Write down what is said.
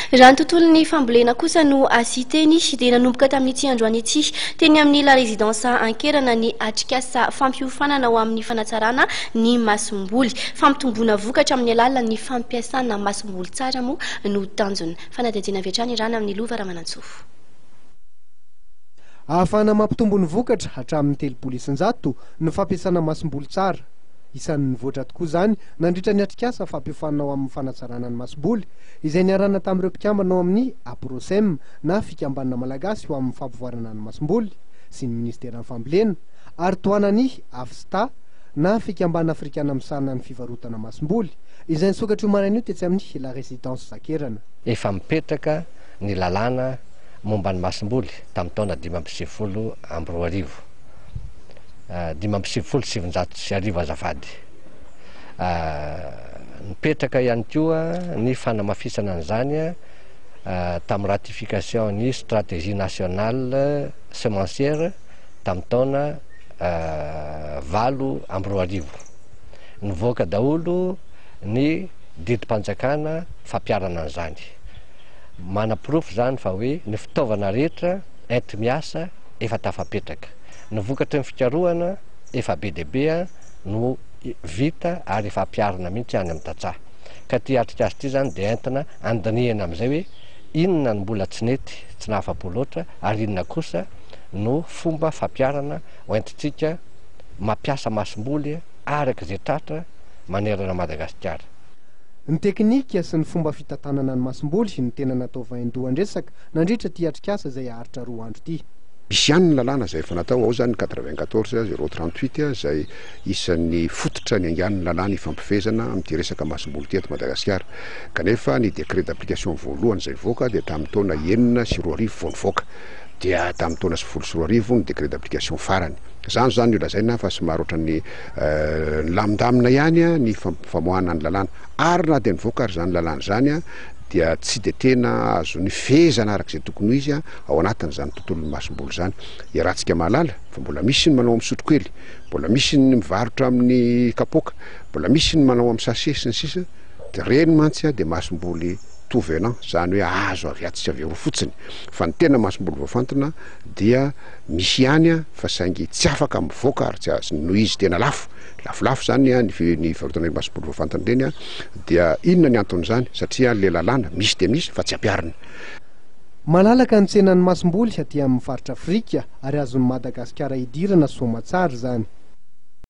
Raha ny tontolon'ny fambolena kosa no asian-teny dia nanomboka tamin'ity androany ity teny amin'ny La Résidence Ankerana ny atrikasa fampiofanana ho amin'ny fanatsarana ny masomboly. Fampitomboana vokatra amin'ny alalan'ny fampiasana masomboly tsara moa no tanjona. Fanadihadiana avy hatrany irana amin'ny Lova Ramanantsoa. Ahafahana mampitombo ny vokatra hatramin'ny 30% ny fampiasana masomboly tsara. Isan'ny nivoatra tokoa izany nandritra ny atrikasa fampiofanana ho amin'ny fanatsarana ny masomboly, izay niarahana tamin'ireo mpikambana ao amin'ny Aprosem na Fikambanana Malagasy ho amin'ny fampivoarana ny masomboly sy ny Minisiteran'ny Fambolena ary tohanan'ny Afsta na Fikambanana Afrikana misahana ny fivarotana masomboly, izay nisokatra io maraina io tetsy amin'ny La Résidence Sakerana. Efa mipetraka ny lalàna momba ny masomboly tamin'ny taona 2095, 1995 azafady. Nipetraka ihany koa ny fanamafisana an'izany tamin'ny ratification ny stratégie nationale semencière tamin'ny taona 2008. Nivoaka daholo ny didim-panjakana fampiharana an'izany. Manaporofo izany fa hoe ny fitaovana rehetra enti-miasa efa tafapetraka. Ny vokatry ny fikarohana efa be dia be no vita ary efa ampiharina mihitsy any amin'ny tantsaha. Ka ity atrikasa ity izany dia entina handinihana amin'izay hoe inona no mbola tsy nety, tsy nahafa-po loatra ary inona kosa no fomba fampiharana hoentintsika mampiasa masomboly araka izay tratra manerana an'i Madagasikara. Ny teknika sy ny fomba fitantanana ny masomboly no tena natao vaindohan-dresaka nandritra ity atrikasa izay haharitra 2 andro ity. Misy ihany ny lalàna izay efa natao, ao izany ny 94 038 izay isan'ny fototra niaingan'ny lalàna ifampifehezana amin'ity resaka masomboly ity eto Madagasikara. Kanefa ny décret d'application voalohany izay nivoaka dia tamin'ny taona 2006 vao nivoaka. Dia tamin'ny taona 2010 ny décret d'application farany. Izany izany no lazaina fa somary ohatran'ny nilamindamina ihany ny famoahana ny lalàna. Ary na dia nivoaka ary izany lalàna izany dia tsy dia tena azo nifehezana araka izay tokony ho izy ao anatin'izany tontolon'ny masomboly izany. Iarahantsika mahalala fa mbola misy ny manao amin'ny sotrokely, mbola misy ny mivarotra amin'ny kapoaka, mbola misy ny manao amin'ny sachet sy ny sisa Dia ireny mantsy dia masomboly tout venant, izany hoe azo avy atsy sy avy eroa fotsiny. Fa ny tena masomboly voafantina dia misy ihany fa saingy tsy afaka mivoaka ary tsy azo noho izy tena lafo. Lafolafo izany ny ny fivarotana ireny masomboly voafantina ireny dia inona ny anton'izany? Satria ilay lalàna misy dia misy fa tsy ampiharina. Malalaka ny tsenan'ny masomboly aty amin'ny faritra Afrika ary azon'i Madagasikara idirana soamatsara izany.